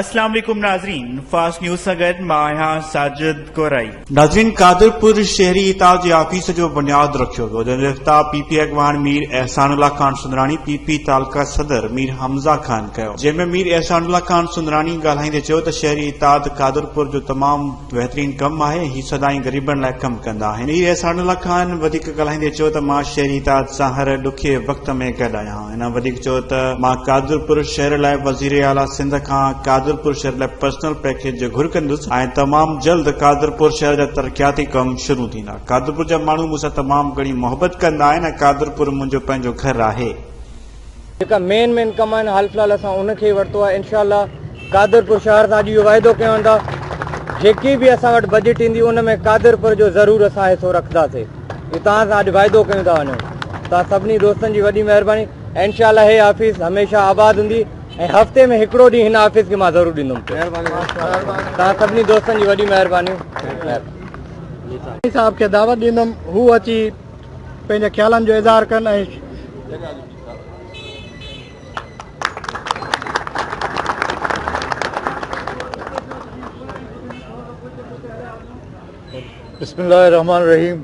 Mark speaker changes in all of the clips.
Speaker 1: اسلام عليڪم ناظرين فاسٽ نيوز سان گڏ مان آهيان ساجد ڪورائي. ناظرين قادرپور شهري اتحاد جي آفيس جو بنياد رکيو ويو جنهن جو افتتاح پي پي اڳواڻ مير احسان الله خان سندراڻي پي پي تعلقه صدر مير حمزه خان ڪيو جنهن ۾ مير احسان الله خان سندراڻي ڳالهائيندي چيو ته شهري اتحاد قادرپور جو تمام بهترين ڪم آهي هي سدائين غريبن لاء ڪم ڪندا آهن. مير احسان الله خان وڌيڪ ڳالهائيندي چيو ته مان شهري اتحاد سان هر ڏکي وقت ۾ گڏ آهيان. هن وڌيڪ چيو ته مان قادرپور شهر لاء وزير اعليٰ سنڌ کان قادرپور شهر لاء پرسنل پيڪيج جي گهر ڪندس ۽ تمام جلد قادرپور شهر جا ترقياتي ڪم شروع ٿيندا. قادرپور جا ماڻهو مون سان تمام گهڻي محبت ڪندا آهن ۽ قادرپور منهنجو پنهنجو گهر آهي.
Speaker 2: جيڪا مين مين ڪم آهن حال في الحال اسان ان کي ئي ورتو آهي انشاء الله قادرپور شهر سان اڄ اهو واعدو ڪيون ٿا جيڪي به اسان وٽ بجيٽ ايندي ان ۾ قادرپور جو ضرور اسان حصو رکنداسي اهو توهان سان اڄ واعدو ڪيون ٿا وڃون توهان سڀني دوستن جي وڏي مهرباني ۽ انشاء الله هي آفيس هميشه آباد هوندي ۽ هفتي ۾ هڪڙو ڏينهن هن آفيس کي مان ضرور ڏيندم توهان سڀني دوستن جي وڏي مهرباني
Speaker 3: صاحب کي دعوت ڏيندم هو اچي پنهنجي خيالن جو اظهار ڪن ۽
Speaker 4: بسم الله الرحمن الرحيم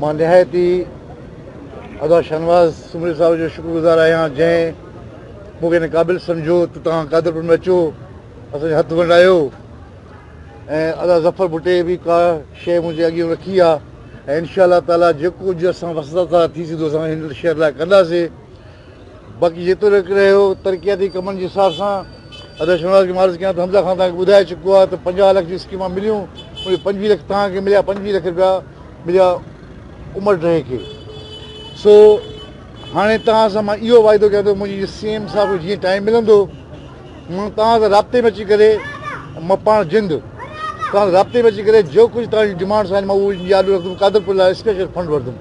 Speaker 4: مان نهايت ئي ادا شهنواز سومري صاحب جو شڪر گذار آهيان جنهن مون کي هن قابل سمجهيو ته توهان قادرپور ۾ اچو اسان جو هٿ ونڊايو ۽ ادا ظفر ڀٽي به ڪا شيء منهنجي اڳيون رکي آ ۽ انشاء الله تعالي جيڪو ڪجهه اسان وس سان ٿي سگهندو اسان هن شهر لاء ڪنداسي باقي جيتوڻيڪ رهيو ترقياتي ڪمن جي حساب سان ادا شهنواز کي مان عرض ڪيان ته حمزه خان توهان کي ٻڌائي چڪو آهي ته 50 لک جون اسڪيمان مليون ان ۾ 25 لک توهان کي مليا 25 لک رپيا مليا عمر ڊهي کي سو هاڻي توهان سان مان اهو واعدو ڪيان ٿو منهنجي سي ايم صاحب کي جيئن ٽائيم ملندو مان توهان سان رابطي ۾ اچي ڪري مان پاڻ جند توهان سان رابطي ۾ اچي ڪري جو ڪجهه توهان جون ڊمانڊس آهن مان اهو ياد رکندم قادرپور لاء اسپيشل فنڊ وٺندم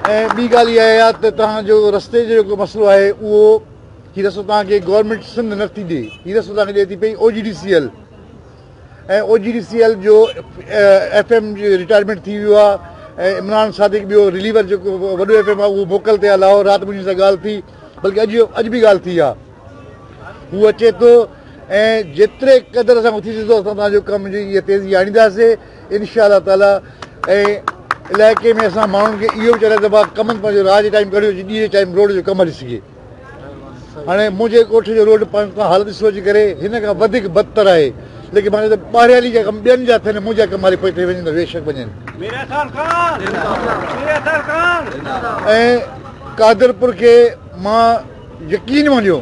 Speaker 4: ۽ ٻي ڳالهه اها آهي ته توهان جو رستي جو جيڪو مسئلو آهي اهو هي رستو توهان کي گورنمينٽ سنڌ نٿي ڏي هي رستو توهان کي ڏي ٿي پئي او جي ڊي سي ايل ۽ او جي ڊي سي ايل جو ايف ايم جي رٽائرمينٽ ٿي ويو آهي ۽ عمران صادق ٻيو رليور جيڪو وڏو ايف ايم آهي اهو موڪل تي آهي لاهور رات منهنجي سان ڳالهه ٿي بلڪه اڄ اڄ به ڳالهه ٿي آهي هو اچي ٿو ۽ جيتري قدر اسان کان ٿي سگهندو اسان توهان جو ڪم جي اها تيزي آڻينداسي انشاء الله تعالي ۽ علائقي ۾ اسان ماڻهن کي اهو به چونداسين ته ڀاء ڪمن پنهنجو رات جي ٽائيم ڪڍيو ڏينهن جي ٽائيم روڊ جو ڪم هلي سگهي هاڻي منهنجي ڳوٺ جو روڊ پاڻ حالت ڏسو جي ڪري هن کان وڌيڪ بدتر آهي ليڪن مان چوان ته ٻاهريالي جا ڪم ٻين جا ٿين منهنجا ڪم هالي پوئتي وڃن ته بيشڪ وڃن. ۽ قادرپور کي مان يقين مڃيو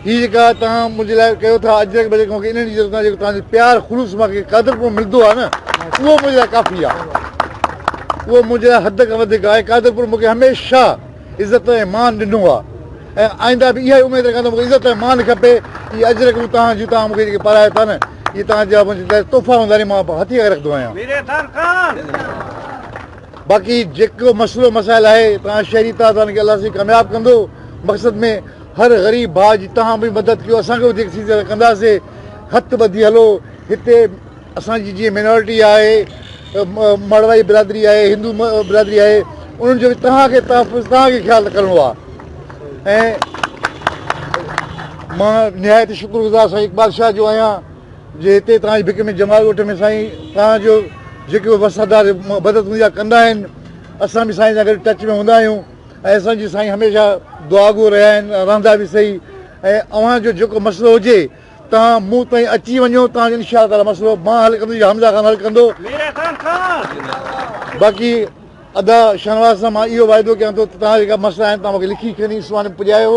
Speaker 4: هي جيڪا توهان منهنجي لاء ڪيو ٿا اجرڪ بجرڪ مونکي انهن جي ضرورت ناهي جيڪو توهان جو پيار خلوص مان کي قادرپور ملندو آهي نه اهو منهنجي لاء ڪافي آهي اهو منهنجي لاء حد کان وڌيڪ آهي قادرپور مونکي هميشه عزت ۽ مان ڏنو آهي ۽ آئنده به اها ئي اميد رکان ٿو مونکي عزت ۽ مان کپي اهي اجرڪون توهان جون توهان مونکي جيڪي پارايو ٿا نه اهي توهان جا منهنجي لاء تحفا هوندا آهن مان هٿيڪا ڪري رکندو آهيان باقي جيڪو مسئلو مسائل آهي توهان شهري تعداد کي الله سائين ڪامياب ڪندو مقصد ۾ هر غريب ڀاء جي توهان به مدد ڪيو اسان کي وڌيڪ ٿي سگهي ڪنداسي هٿ ٻڌي هلو هتي اسان جي جيئن مينارٽي آهي مڙوائي برادري آهي هندو برادري آهي انهن جو به توهان کي تحفظ توهان کي خيال ڪرڻو آهي ۽ مان نهايت شڪر گذار سائين اقبال شاهه جو آهيان جي هتي توهان جي ڀڪ ۾ جمال ڳوٺ ۾ سائين توهان جو جيڪي به وسادار مدد هوندي آهي ڪندا آهن اسان به سائين سان گڏ ٽچ ۾ هوندا آهيون ۽ اسان جي سائين هميشه دعاگو رهيا آهن رهندا به سهي ۽ اوهان جو جيڪو مسئلو هجي توهان مون تائين اچي وڃو توهان جو انشاء الله تعالي مسئلو مان حل ڪندس يا حمزه خان حل ڪندو باقي ادا شهنواز سان مان اهو واعدو ڪيان ٿو ته توهان جيڪا مسئلا آهن توهان مون کي لکي کڻي سڀاڻي پڄايو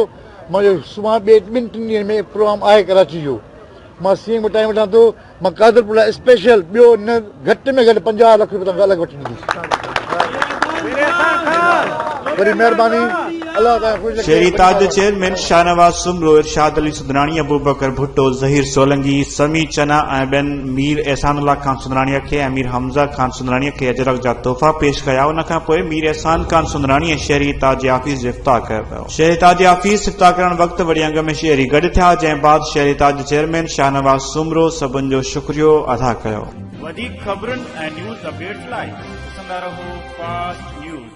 Speaker 4: منهنجو سڀاڻي ٻئي ٻن ٽن ڏينهن ۾ پروگرام آهي ڪراچي جو مان سي ايم کان ٽائيم وٺان ٿو مان قادرپور لاء اسپيشل ٻيو نه گهٽ ۾ گهٽ 50 لک روپيا توهان کان الڳ وٺي ڏيندس. وڏي مهرباني الله توهان کي خوش رکي.
Speaker 1: شهري اتحاد جي چيئرمين شاهنواز سومرو، ارشاد علي سندراڻي، ابوبڪر ڀٽو، ظهير سولنگي، سميع چنا ۽ ٻين مير احسان الله خان سندراڻي کي ۽ مير حمزه خان سندراڻي کي اجرڪ جا تحفا پيش ڪيا. ان کان پوء مير احسان خان سندراڻي ۽ شهري اتحاد جي آفيس جو افتتاح ڪيو ويو. شهري اتحاد جي آفيس افتتاح ڪرڻ وقت وڏي انگ ۾ شهري گڏ ٿيا، جنهن بعد شهري اتحاد جي چيئرمين شاهنواز سومرو سڀن جو شڪريو ادا ڪيو. وڌيڪ خبرن ۽ نيوز اپڊيٽس لاء ڏسندا رهو فاسٽ نيوز.